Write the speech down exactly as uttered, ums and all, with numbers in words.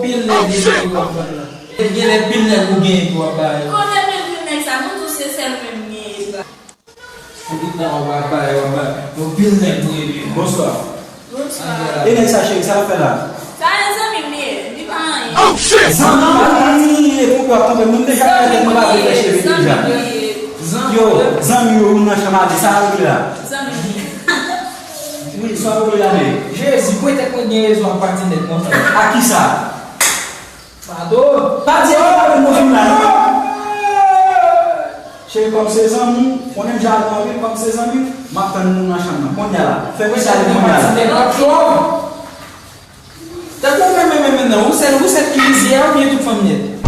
Pil nèg li genyen pou w ap vann nan. E genlè pil nèg ou genyen pou w ap bay. Konnen pil, pil nèg sa, nou tou se sèl ou menm genyen sa. Ou tout tan w ap bay, w ap bay. Yon pil nèg pou rele. Bonswa. Bonswa. E nèg sa cheri, sa l ap fè la? Sa e zanmi m li ye, li pa anyen. Zanmi w li ye, poukwa w ap twonpe m? Mwen deja fè tèt mwen pa vle fè cheve deja. Yo, zanmi yo, moun nan chanm ale, sa a regle la? Zanmi m li ye. Wi, sa a regle la, men. Jezi, pwetèt mwen gen rezon ap pati nèt konsa. A kisa? Pado. Pa di anyen, pa vin konfime la, non. Cheri, kòm se zanmi w, konnen m jaloux anpil, kòm se zanmi w, m ap tann nou nan chanm nan. Kounye a la, fè m sali kounye a la. Tankou w menm, menm, menm, menm nan, ou sèl, ou sèl ki plizyè, oubyen tout fanm nèt?